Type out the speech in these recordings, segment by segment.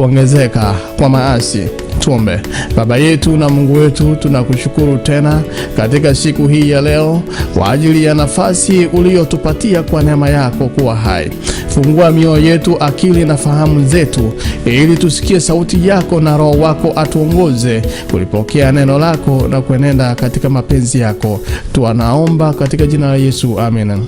kuongezeka kwa maasi. Tuombe. Baba yetu na Mungu wetu, tunakushukuru tena katika siku hii ya leo kwa ajili ya nafasi uliyotupatia kwa neema yako kuwa hai. Fungua mioyo yetu, akili na fahamu zetu, ili tusikie sauti yako na Roho wako atuongoze kulipokea neno lako na kuenenda katika mapenzi yako. Tunaomba katika jina la Yesu, amen.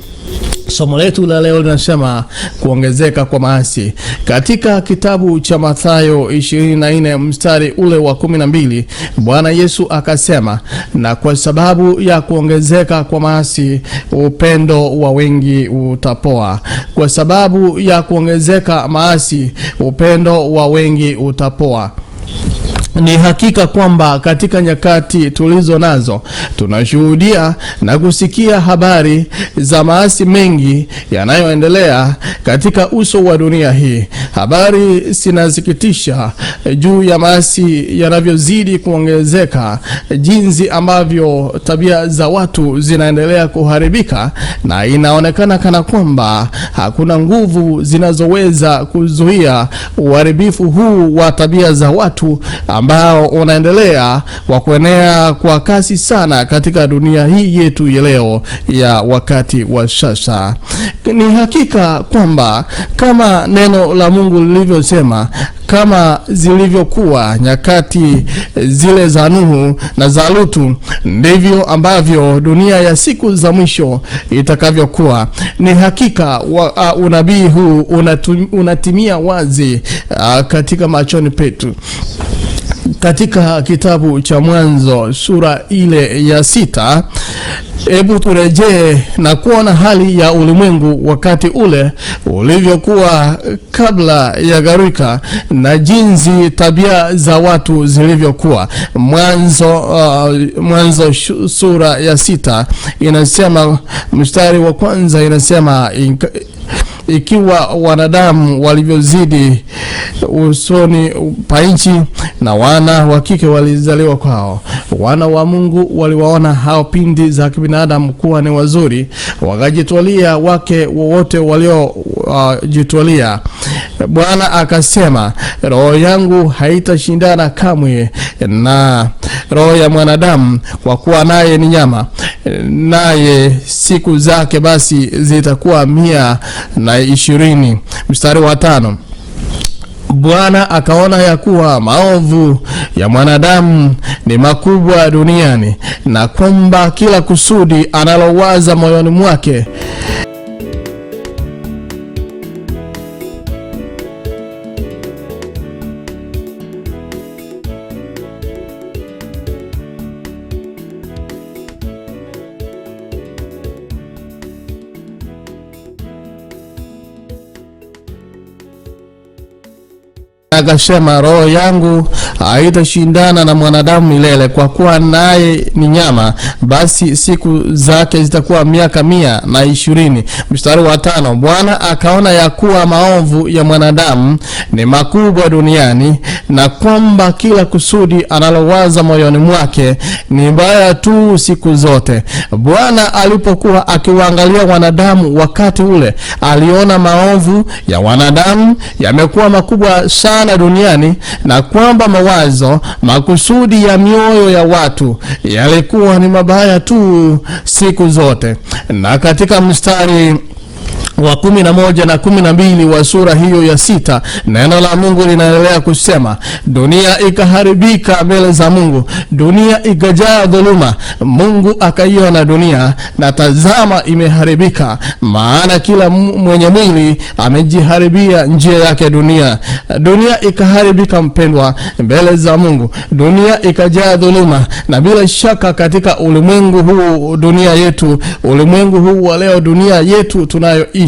Somo letu la leo linasema kuongezeka kwa maasi. Katika kitabu cha Mathayo 24 mstari ule wa 12, Bwana Yesu akasema, na kwa sababu ya kuongezeka kwa maasi upendo wa wengi utapoa. Kwa sababu ya kuongezeka maasi upendo wa wengi utapoa. Ni hakika kwamba katika nyakati tulizo nazo tunashuhudia na kusikia habari za maasi mengi yanayoendelea katika uso wa dunia hii. Habari zinasikitisha juu ya maasi yanavyozidi kuongezeka, jinsi ambavyo tabia za watu zinaendelea kuharibika, na inaonekana kana kwamba hakuna nguvu zinazoweza kuzuia uharibifu huu wa tabia za watu ambao unaendelea kwa kuenea kwa kasi sana katika dunia hii yetu ya leo ya wakati wa sasa. Ni hakika kwamba kama neno la Mungu lilivyosema, kama zilivyokuwa nyakati zile za Nuhu na za Lutu, ndivyo ambavyo dunia ya siku za mwisho itakavyokuwa. Ni hakika unabii huu unatimia wazi katika machoni petu. Katika kitabu cha Mwanzo sura ile ya 6, hebu turejee na kuona hali ya ulimwengu wakati ule ulivyokuwa kabla ya gharika na jinsi tabia za watu zilivyokuwa. Mwanzo sura ya 6 inasema, mstari wa kwanza inasema, ikiwa wanadamu walivyozidi usoni pa nchi na wana wa kike walizaliwa kwao, wana wa Mungu waliwaona hao pindi za kibinadamu kuwa ni wazuri, wakajitwalia wake wowote waliojitwalia. Bwana akasema, roho yangu haitashindana kamwe na roho ya mwanadamu, kwa kuwa naye ni nyama, naye siku zake basi zitakuwa 120. Mstari wa 5, Bwana akaona ya kuwa maovu ya mwanadamu ni makubwa duniani, na kwamba kila kusudi analowaza moyoni mwake akasema, roho yangu haitashindana na mwanadamu milele, kwa kuwa naye ni nyama, basi siku zake zitakuwa miaka 120. Mstari wa 5, Bwana akaona ya kuwa maovu ya mwanadamu ni makubwa duniani, na kwamba kila kusudi analowaza moyoni mwake ni mbaya tu siku zote. Bwana alipokuwa akiwaangalia wanadamu wakati ule, aliona maovu ya wanadamu yamekuwa makubwa sana duniani, na kwamba mawazo, makusudi ya mioyo ya watu yalikuwa ni mabaya tu siku zote. Na katika mstari wa 11 na 12 wa sura hiyo ya 6, neno la Mungu linaendelea kusema, dunia ikaharibika mbele za Mungu, dunia ikajaa dhuluma. Mungu akaiona dunia, na tazama imeharibika, maana kila mwenye mwili amejiharibia njia yake dunia. Dunia ikaharibika, mpendwa, mbele za Mungu, dunia ikajaa dhuluma. Na bila shaka katika ulimwengu huu, dunia yetu, ulimwengu huu wa leo, dunia yetu tunayoishi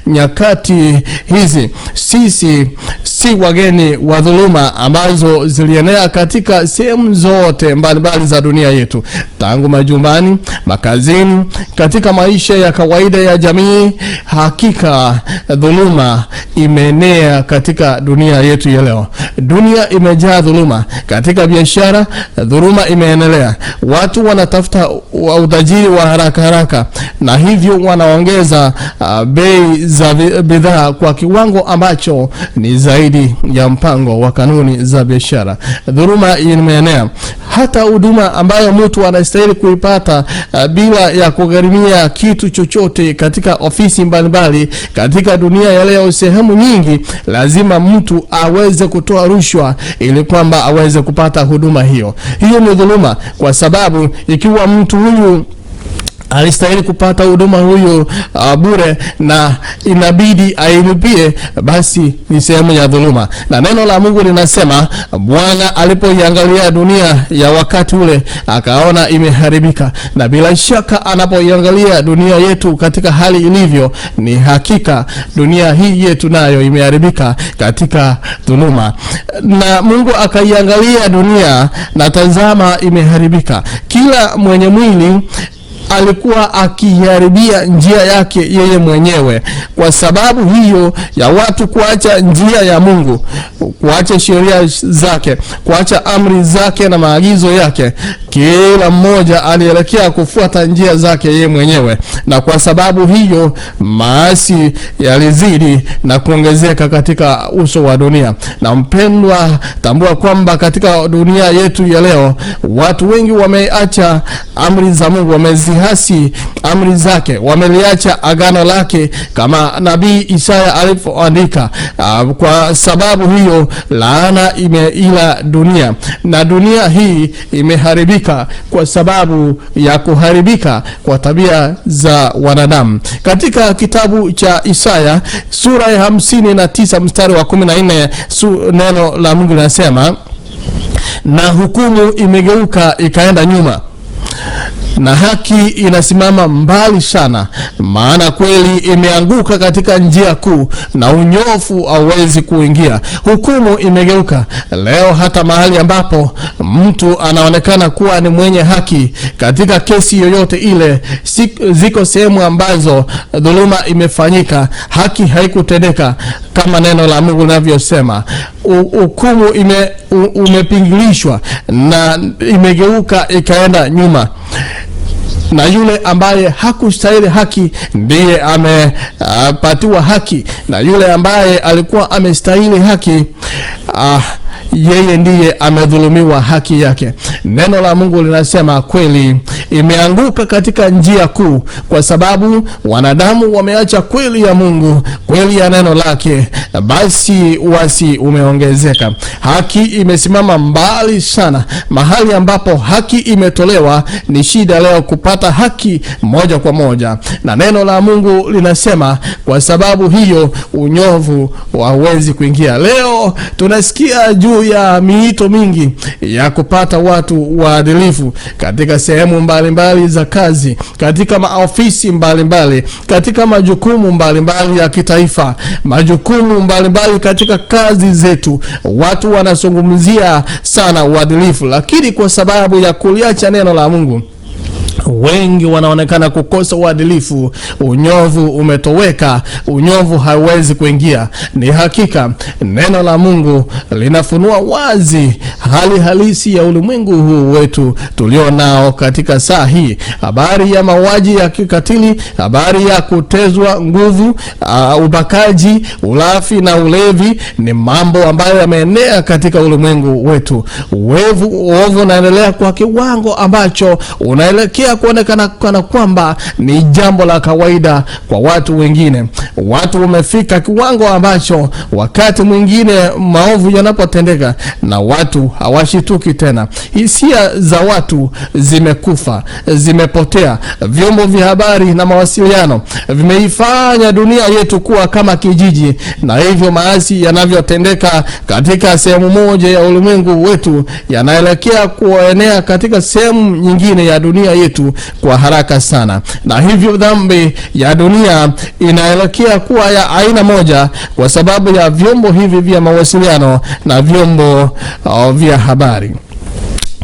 nyakati hizi, sisi si wageni wa dhuluma ambazo zilienea katika sehemu zote mbalimbali za dunia yetu, tangu majumbani, makazini, katika maisha ya kawaida ya jamii. Hakika dhuluma imeenea katika dunia yetu ya leo. Dunia imejaa dhuluma. Katika biashara, dhuluma imeendelea. Watu wanatafuta utajiri wa haraka haraka, na hivyo wanaongeza bei za bidhaa kwa kiwango ambacho ni zaidi ya mpango wa kanuni za biashara. Dhuluma imeenea. Hata huduma ambayo mtu anastahili kuipata bila ya kugharimia kitu chochote katika ofisi mbalimbali katika dunia ya leo, sehemu nyingi lazima mtu aweze kutoa rushwa ili kwamba aweze kupata huduma hiyo. Hiyo ni dhuluma, kwa sababu ikiwa mtu huyu alistahili kupata huduma huyu bure na inabidi ailipie, basi ni sehemu ya dhuluma. Na neno la Mungu linasema Bwana alipoiangalia dunia ya wakati ule akaona imeharibika, na bila shaka anapoiangalia dunia yetu katika hali ilivyo, ni hakika dunia hii yetu nayo imeharibika katika dhuluma. Na Mungu akaiangalia dunia na tazama, imeharibika. Kila mwenye mwili alikuwa akiharibia njia yake yeye mwenyewe. Kwa sababu hiyo ya watu kuacha njia ya Mungu, kuacha sheria zake, kuacha amri zake na maagizo yake, kila mmoja alielekea kufuata njia zake yeye mwenyewe, na kwa sababu hiyo maasi yalizidi na kuongezeka katika uso wa dunia. Na mpendwa, tambua kwamba katika dunia yetu ya leo watu wengi wameacha amri za Mungu, wamezihasi amri zake, wameliacha agano lake kama nabii Isaya alivyoandika. Kwa sababu hiyo laana imeila dunia, na dunia hii imeharibika kwa sababu ya kuharibika kwa tabia za wanadamu. Katika kitabu cha Isaya sura ya 59 mstari wa 14, neno la Mungu linasema, na hukumu imegeuka ikaenda nyuma, na haki inasimama mbali sana, maana kweli imeanguka katika njia kuu, na unyofu hauwezi kuingia. Hukumu imegeuka leo, hata mahali ambapo mtu anaonekana kuwa ni mwenye haki katika kesi yoyote ile, ziko sehemu ambazo dhuluma imefanyika, haki haikutendeka kama neno la Mungu linavyosema. Hukumu umepingilishwa na imegeuka ikaenda nyuma, na yule ambaye hakustahili haki ndiye amepatiwa haki, na yule ambaye alikuwa amestahili haki yeye ndiye amedhulumiwa haki yake. Neno la Mungu linasema kweli imeanguka katika njia kuu, kwa sababu wanadamu wameacha kweli ya Mungu, kweli ya neno lake, basi uasi umeongezeka. Haki imesimama mbali sana. Mahali ambapo haki imetolewa ni shida leo kupata haki moja kwa moja, na neno la Mungu linasema kwa sababu hiyo unyovu hauwezi kuingia. Leo tunasikia juu ya miito mingi ya kupata watu waadilifu katika sehemu mbalimbali za kazi, katika maofisi mbalimbali, katika majukumu mbalimbali ya kitaifa, majukumu mbalimbali katika kazi zetu. Watu wanazungumzia sana uadilifu, lakini kwa sababu ya kuliacha neno la Mungu, wengi wanaonekana kukosa uadilifu. Unyovu umetoweka, unyovu hauwezi kuingia. Ni hakika neno la Mungu linafunua wazi hali halisi ya ulimwengu huu wetu tulio nao katika saa hii. Habari ya mauaji ya kikatili, habari ya kutezwa nguvu, ubakaji, ulafi na ulevi ni mambo ambayo yameenea katika ulimwengu wetu. Uovu unaendelea kwa kiwango ambacho unaelekea kuonekana kana kwamba ni jambo la kawaida kwa watu wengine. Watu wamefika kiwango ambacho wakati mwingine maovu yanapotendeka na watu hawashituki tena. Hisia za watu zimekufa, zimepotea. Vyombo vya habari na mawasiliano vimeifanya dunia yetu kuwa kama kijiji, na hivyo maasi yanavyotendeka katika sehemu moja ya ulimwengu wetu yanaelekea kuenea katika sehemu nyingine ya dunia yetu kwa haraka sana, na hivyo dhambi ya dunia inaelekea kuwa ya aina moja kwa sababu ya vyombo hivi vya mawasiliano na vyombo vya habari.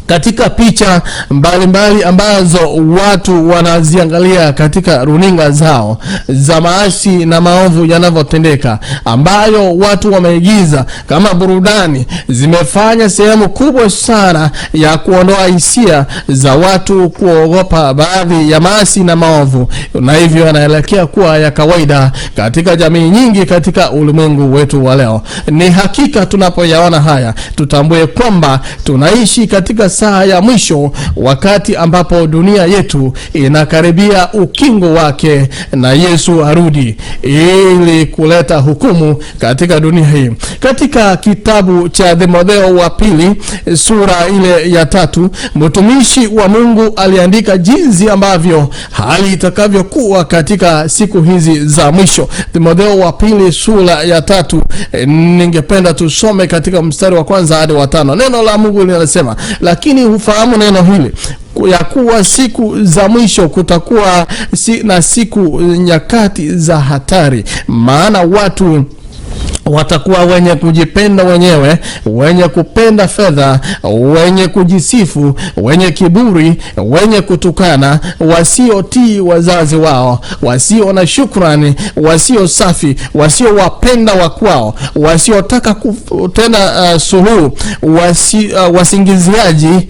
Katika picha mbalimbali ambazo watu wanaziangalia katika runinga zao za maasi na maovu yanavyotendeka, ambayo watu wameigiza kama burudani, zimefanya sehemu kubwa sana ya kuondoa hisia za watu kuogopa baadhi ya maasi na maovu, na hivyo yanaelekea kuwa ya kawaida katika jamii nyingi katika ulimwengu wetu wa leo. Ni hakika tunapoyaona haya, tutambue kwamba tunaishi katika saa ya mwisho, wakati ambapo dunia yetu inakaribia ukingo wake na Yesu arudi ili kuleta hukumu katika dunia hii. Katika kitabu cha Timotheo wa pili sura ile ya 3, mtumishi wa Mungu aliandika jinsi ambavyo hali itakavyokuwa katika siku hizi za mwisho. Timotheo wa pili sura ya 3, ningependa tusome katika mstari wa 1 hadi wa 5. Neno la Mungu linasema, lakini hufahamu neno hili ya kuwa siku za mwisho kutakuwa na siku nyakati za hatari, maana watu watakuwa wenye kujipenda wenyewe, wenye kupenda fedha, wenye kujisifu, wenye kiburi, wenye kutukana, wasiotii wazazi wao, wasio na shukrani, wasio safi, wasiowapenda wakwao, wasiotaka kutenda suluhu, wasingiziaji,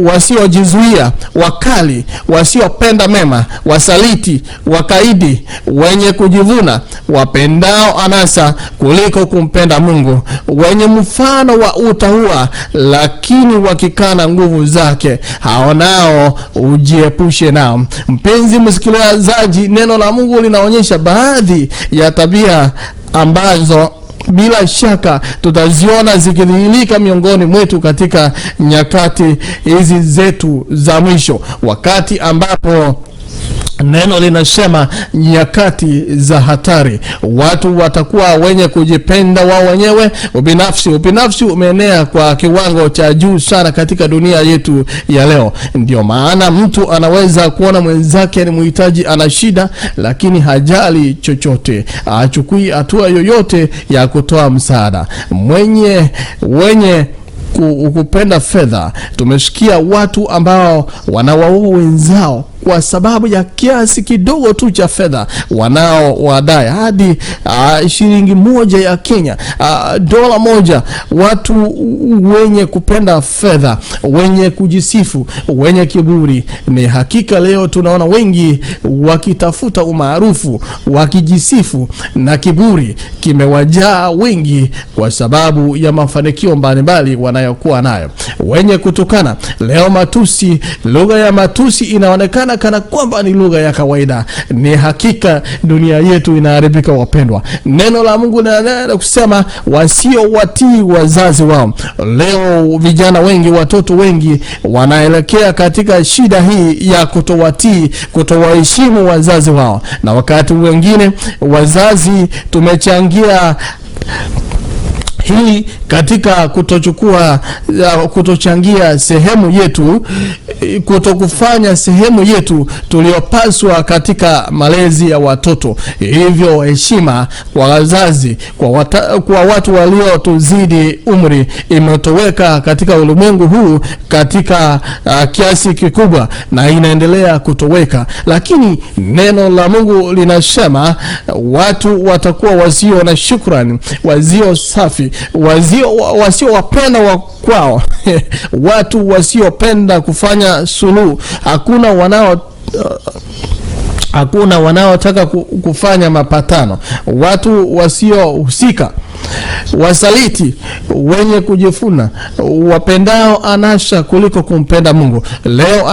wasiojizuia, wakali, wasiopenda mema, wasaliti, wakaidi, wenye kujivuna, wapendao anasa kuliko kumpenda Mungu, wenye mfano wa utauwa, lakini wakikana nguvu zake, hao nao ujiepushe nao. Mpenzi msikilizaji, neno la Mungu linaonyesha baadhi ya tabia ambazo bila shaka tutaziona zikidhihirika miongoni mwetu katika nyakati hizi zetu za mwisho, wakati ambapo neno linasema nyakati za hatari. Watu watakuwa wenye kujipenda wao wenyewe, ubinafsi. Ubinafsi umeenea kwa kiwango cha juu sana katika dunia yetu ya leo. Ndio maana mtu anaweza kuona mwenzake ni mhitaji, ana shida, lakini hajali chochote, hachukui hatua yoyote ya kutoa msaada. Wenye kupenda fedha, tumesikia watu ambao wanawaua wenzao kwa sababu ya kiasi kidogo tu cha fedha wanao wadai, hadi shilingi 1 ya Kenya, $1. Watu wenye kupenda fedha, wenye kujisifu, wenye kiburi. Ni hakika leo tunaona wengi wakitafuta umaarufu, wakijisifu, na kiburi kimewajaa wengi kwa sababu ya mafanikio mbalimbali wanayokuwa nayo. Wenye kutukana leo, matusi, lugha ya matusi inaonekana kana kwamba ni lugha ya kawaida. Ni hakika dunia yetu inaharibika, wapendwa. Neno la Mungu linaendelea kusema wasio watii wazazi wao. Leo vijana wengi, watoto wengi wanaelekea katika shida hii ya kutowatii, kutowaheshimu wazazi wao, na wakati wengine wazazi tumechangia hii katika kutochangia sehemu yetu, kutokufanya sehemu yetu tuliyopaswa katika malezi ya watoto. Hivyo heshima kwa wazazi, kwa watu waliotuzidi umri imetoweka katika ulimwengu huu katika kiasi kikubwa, na inaendelea kutoweka. Lakini neno la Mungu linasema watu watakuwa wasio na shukrani, wasio safi, wasiowapenda wa kwao, watu wasiopenda kufanya suluhu. Hakuna wanaotaka kufanya mapatano, watu wasiohusika, wasaliti, wenye kujifuna, wapendao anasa kuliko kumpenda Mungu. Leo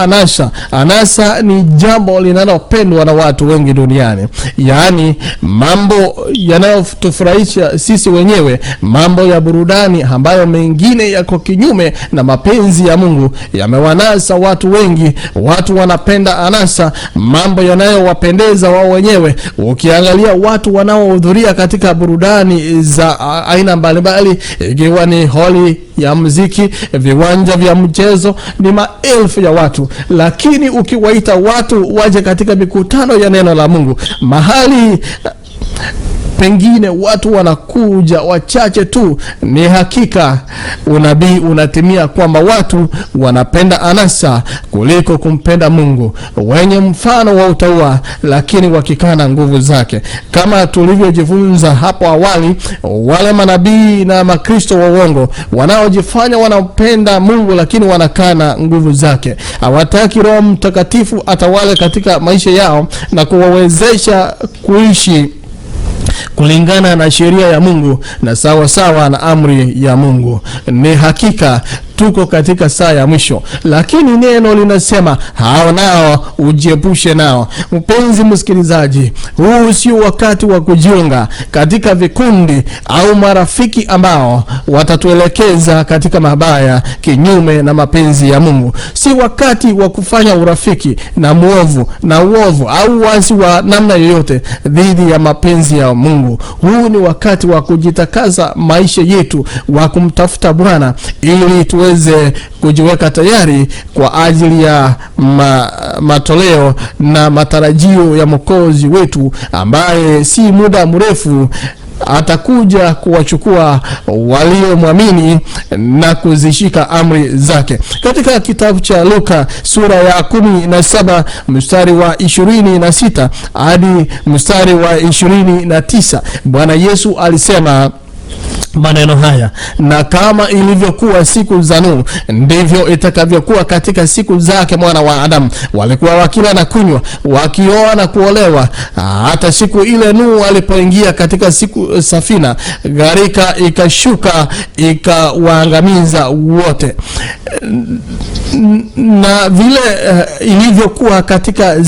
anasa ni jambo linalopendwa na watu wengi duniani, yaani mambo yanayotufurahisha sisi wenyewe, mambo ya burudani ambayo mengine yako kinyume na mapenzi ya Mungu yamewanasa watu wengi. Watu wanapenda anasa, mambo yanayowapendeza wao wenyewe. Ukiangalia watu wanaohudhuria katika burudani za aina mbalimbali, ikiwa ni holi ya muziki, viwanja vya mchezo, ni maelfu ya watu. Lakini ukiwaita watu waje katika mikutano ya neno la Mungu, mahali pengine watu wanakuja wachache tu. Ni hakika unabii unatimia kwamba watu wanapenda anasa kuliko kumpenda Mungu, wenye mfano wa utauwa, lakini wakikana nguvu zake. Kama tulivyojifunza hapo awali, wale manabii na makristo wa uongo wanaojifanya wanampenda Mungu lakini wanakana nguvu zake. Hawataki Roho Mtakatifu atawale katika maisha yao na kuwawezesha kuishi kulingana na sheria ya Mungu na sawa sawa na amri ya Mungu. Ni hakika tuko katika saa ya mwisho, lakini neno linasema hao nao ujiepushe nao. Mpenzi msikilizaji, huu sio wakati wa kujiunga katika vikundi au marafiki ambao watatuelekeza katika mabaya kinyume na mapenzi ya Mungu. Si wakati wa kufanya urafiki na mwovu na uovu au uasi wa namna yoyote dhidi ya mapenzi ya Mungu. Huu ni wakati wa kujitakaza maisha yetu, wa kumtafuta Bwana ili tuweze kujiweka tayari kwa ajili ya matoleo na matarajio ya Mwokozi wetu ambaye si muda mrefu atakuja kuwachukua waliomwamini na kuzishika amri zake. Katika kitabu cha Luka sura ya 17 mstari wa 26 hadi mstari wa 29, Bwana Yesu alisema maneno haya: na kama ilivyokuwa siku za Nuhu, ndivyo itakavyokuwa katika siku zake mwana wa Adamu. Walikuwa wakila na kunywa, wakioa na kuolewa, hata siku ile Nuhu alipoingia katika siku safina, gharika ikashuka ikawaangamiza wote. Na vile ilivyokuwa katika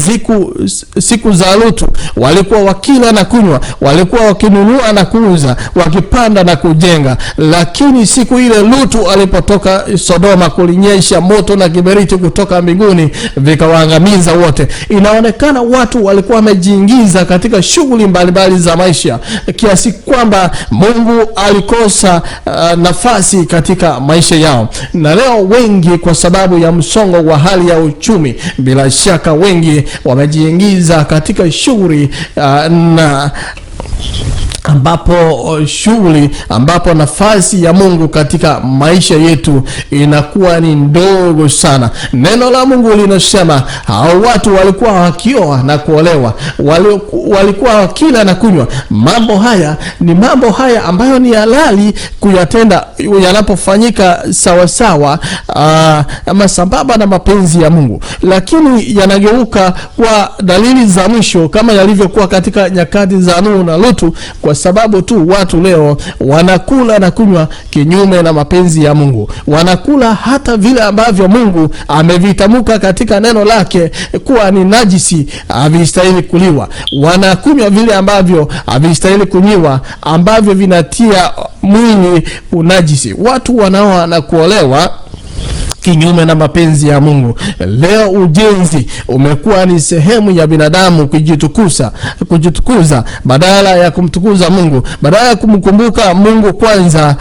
siku za Lutu, walikuwa wakila na kunywa, walikuwa wakinunua na kuuza, wakipanda na kujenga. Lakini siku ile Lutu alipotoka Sodoma, kulinyesha moto na kiberiti kutoka mbinguni, vikawaangamiza wote. Inaonekana watu walikuwa wamejiingiza katika shughuli mbalimbali za maisha kiasi kwamba Mungu alikosa nafasi katika maisha yao. Na leo wengi, kwa sababu ya msongo wa hali ya uchumi, bila shaka wengi wamejiingiza katika shughuli na ambapo shughuli ambapo nafasi ya Mungu katika maisha yetu inakuwa ni ndogo sana. Neno la Mungu linasema hao watu walikuwa wakioa na kuolewa, walikuwa wakila na kunywa. Mambo haya ni mambo haya ambayo ni halali kuyatenda yanapofanyika sawasawa ama sambamba na mapenzi ya Mungu, lakini yanageuka kwa dalili za mwisho kama yalivyokuwa katika nyakati za Nuhu na Lutu, kwa sababu tu watu leo wanakula na kunywa kinyume na mapenzi ya Mungu. Wanakula hata vile ambavyo Mungu amevitamka katika neno lake kuwa ni najisi, havistahili kuliwa. Wanakunywa vile ambavyo havistahili kunywa, ambavyo vinatia mwili unajisi. Watu wanaoa na kuolewa kinyume na mapenzi ya Mungu. Leo ujenzi umekuwa ni sehemu ya binadamu kujitukuza badala ya kumtukuza Mungu, badala ya kumkumbuka Mungu kwanza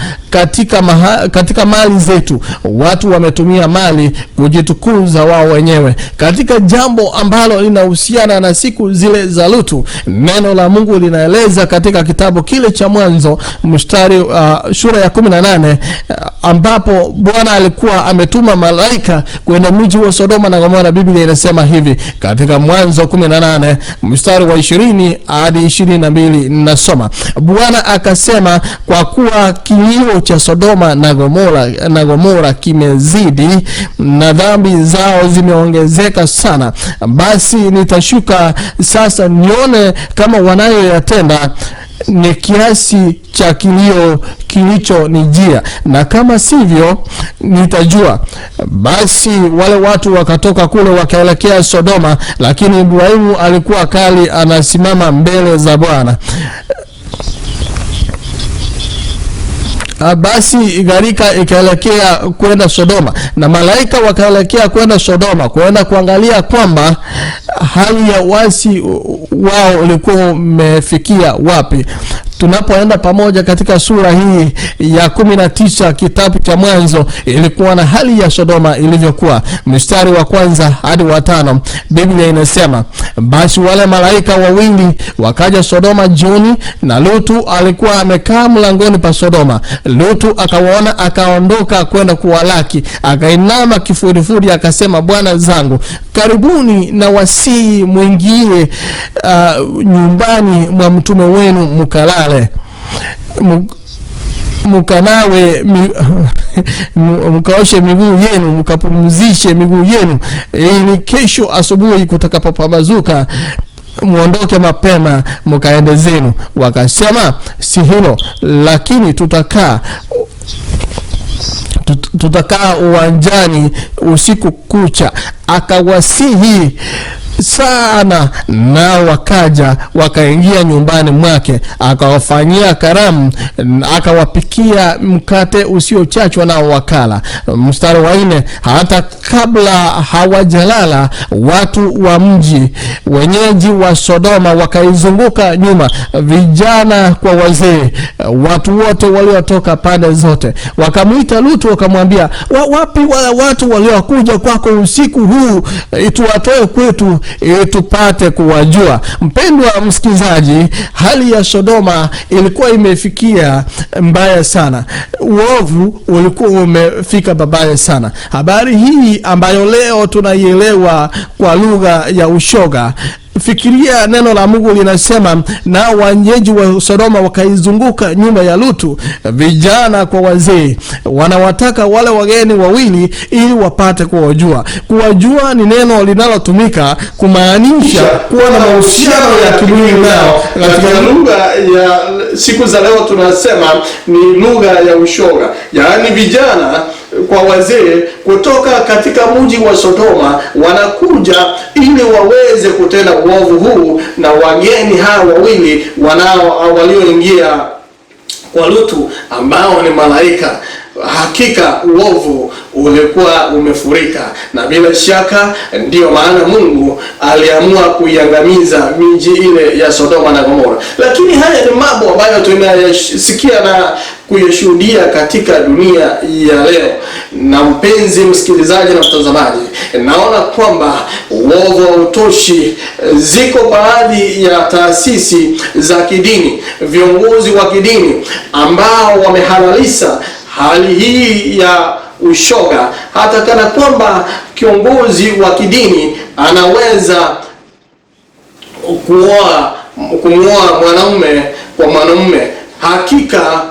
katika mali zetu. Watu wametumia mali kujitukuza wao wenyewe katika jambo ambalo linahusiana na siku zile za Lutu. Neno la Mungu linaeleza katika kitabu kile cha Mwanzo mstari sura ya 18 ambapo Bwana alikuwa ametuma malaika kwenda mji wa Sodoma na Gomora. Biblia inasema hivi katika Mwanzo 18 mstari wa 20 hadi 22, nasoma: Bwana akasema, kwa kuwa kilio cha Sodoma na Gomora kimezidi na dhambi zao zimeongezeka sana, basi nitashuka sasa nione kama wanayoyatenda ni kiasi cha kilio kilichonijia, na kama sivyo nitajua. Basi wale watu wakatoka kule wakaelekea Sodoma, lakini Ibrahimu alikuwa kali anasimama mbele za Bwana. Basi gharika ikaelekea kwenda Sodoma, na malaika wakaelekea kwenda Sodoma kwenda kuangalia kwamba hali ya uasi wao ulikuwa umefikia wapi. Tunapoenda pamoja katika sura hii ya 19 kitabu cha Mwanzo, ilikuwa na hali ya Sodoma ilivyokuwa. Mstari wa 1 hadi wa 5, Biblia inasema, basi wale malaika wawili wakaja Sodoma jioni, na Lutu alikuwa amekaa mlangoni pa Sodoma. Lutu akawaona, akaondoka kwenda kuwalaki, akainama kifudifudi, akasema, bwana zangu, karibuni na wasii mwingie nyumbani mwa mtume wenu mkalale, mkanawe mkaoshe miguu yenu, mkapumzishe miguu yenu, ili kesho asubuhi kutakapopambazuka muondoke mapema mkaende zenu. Wakasema, si hilo, lakini tutakaa uwanjani usiku kucha. Akawasihi sana, nao wakaja wakaingia nyumbani mwake, akawafanyia karamu, akawapikia mkate usiochachwa, nao wakala. Mstari wa 4, hata kabla hawajalala watu wa mji wenyeji wa Sodoma wakaizunguka nyuma, vijana kwa wazee, watu wote waliotoka pande zote. Wakamuita Lutu wakamwambia, wapi wale watu waliokuja kwako usiku huu, tuwatoe kwetu tupate kuwajua. Mpendwa msikilizaji, hali ya Sodoma ilikuwa imefikia mbaya sana. Uovu ulikuwa umefika babaya sana. Habari hii ambayo leo tunaielewa kwa lugha ya ushoga, fikiria neno la Mungu linasema, na wenyeji wa Sodoma wakaizunguka nyumba ya Lutu, vijana kwa wazee, wanawataka wale wageni wawili ili wapate kuwajua. Kuwajua ni neno linalotumika kumaanisha kuwa na mahusiano ya kimwili nao. Katika lugha ya siku za leo tunasema ni lugha ya ushoga, yaani vijana kwa wazee kutoka katika mji wa Sodoma wanakuja ili waweze kutenda uovu huu, na wageni hawa wawili walioingia kwa Lutu ambao ni malaika. Hakika uovu ulikuwa umefurika, na bila shaka ndiyo maana Mungu aliamua kuiangamiza miji ile ya Sodoma na Gomora. Lakini haya ni mambo ambayo tunayasikia na kuyashuhudia katika dunia ya leo. Na mpenzi msikilizaji na mtazamaji, naona kwamba uovu hautoshi. Ziko baadhi ya taasisi za kidini, viongozi wa kidini ambao wamehalalisha hali hii ya ushoga, hata kana kwamba kiongozi wa kidini anaweza kumuoa mwanamume kwa mwanamume. Hakika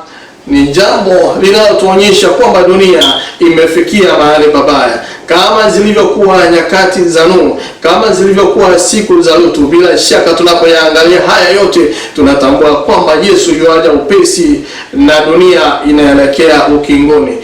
ni jambo linalotuonyesha kwamba dunia imefikia mahali pabaya, kama zilivyokuwa nyakati za Nuhu, kama zilivyokuwa siku za Lutu. Bila shaka tunapoyaangalia haya yote tunatambua kwamba Yesu yuaja upesi na dunia inaelekea ukingoni.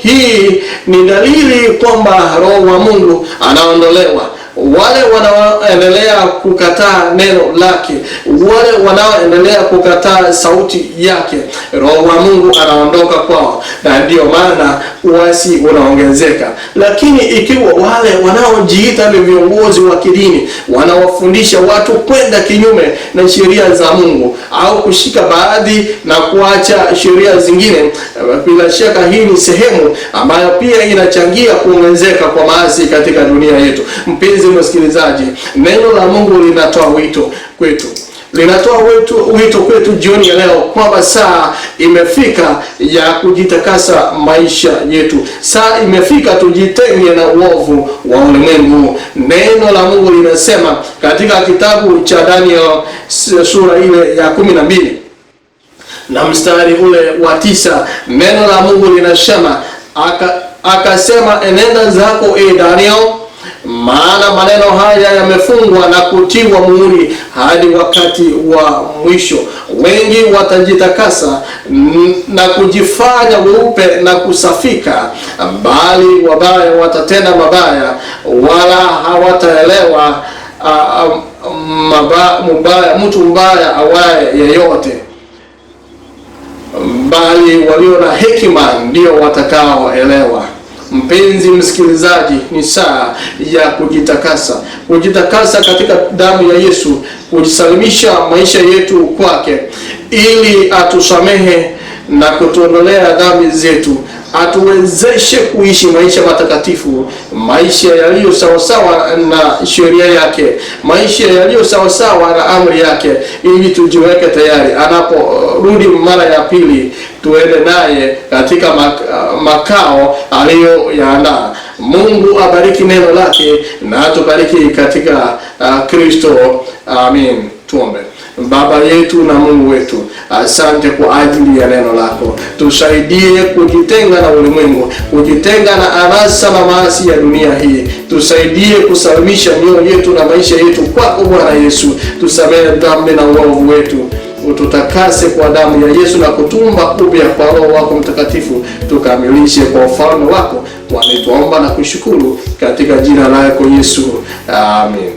Hii ni dalili kwamba Roho wa Mungu anaondolewa. Wale wanaoendelea kukataa neno lake, wale wanaoendelea kukataa sauti yake, Roho wa Mungu anaondoka kwao, na ndiyo maana uasi unaongezeka. Lakini ikiwa wale wanaojiita ni viongozi wa kidini wanawafundisha watu kwenda kinyume na sheria za Mungu au kushika baadhi na kuacha sheria zingine, bila shaka hii ni sehemu ambayo pia inachangia kuongezeka kwa maasi katika dunia yetu. Mpenzi msikilizaji, neno la Mungu linatoa wito kwetu, linatoa wito kwetu jioni ya leo kwamba saa imefika ya kujitakasa maisha yetu. Saa imefika tujitenge na uovu wa ulimwengu. Neno la Mungu linasema katika kitabu cha Daniel sura ile ya 12 na mstari ule wa 9, neno la Mungu linasema, akasema, enenda zako e Daniel, maana maneno haya yamefungwa na kutiwa muhuri hadi wakati wa mwisho. Wengi watajitakasa na kujifanya weupe na kusafika, bali wabaya watatenda mabaya, wala hawataelewa mtu mbaya awaye yeyote, bali walio na hekima ndio watakaoelewa. Mpenzi msikilizaji, ni saa ya kujitakasa, kujitakasa katika damu ya Yesu, kujisalimisha maisha yetu kwake, ili atusamehe na kutuondolea dhambi zetu, atuwezeshe kuishi maisha matakatifu, maisha yaliyo sawasawa na sheria yake, maisha yaliyo sawasawa na amri yake, ili tujiweke tayari anaporudi mara ya pili, tuende naye katika makao aliyoyaandaa. Mungu abariki neno lake na atubariki katika Kristo. Amin. Tuombe. Baba yetu na Mungu wetu, asante kwa ajili ya neno lako. Tusaidie kujitenga na ulimwengu, kujitenga na anasa na maasi ya dunia hii. Tusaidie kusalimisha mioyo yetu na maisha yetu kwako Bwana Yesu. Tusamehe dhambi na uovu wetu, ututakase kwa damu ya Yesu na kutumba upya kwa Roho wako Mtakatifu, tukamilishe kwa ufalme wako. Kwani tuomba na kushukuru katika jina lako Yesu, amin.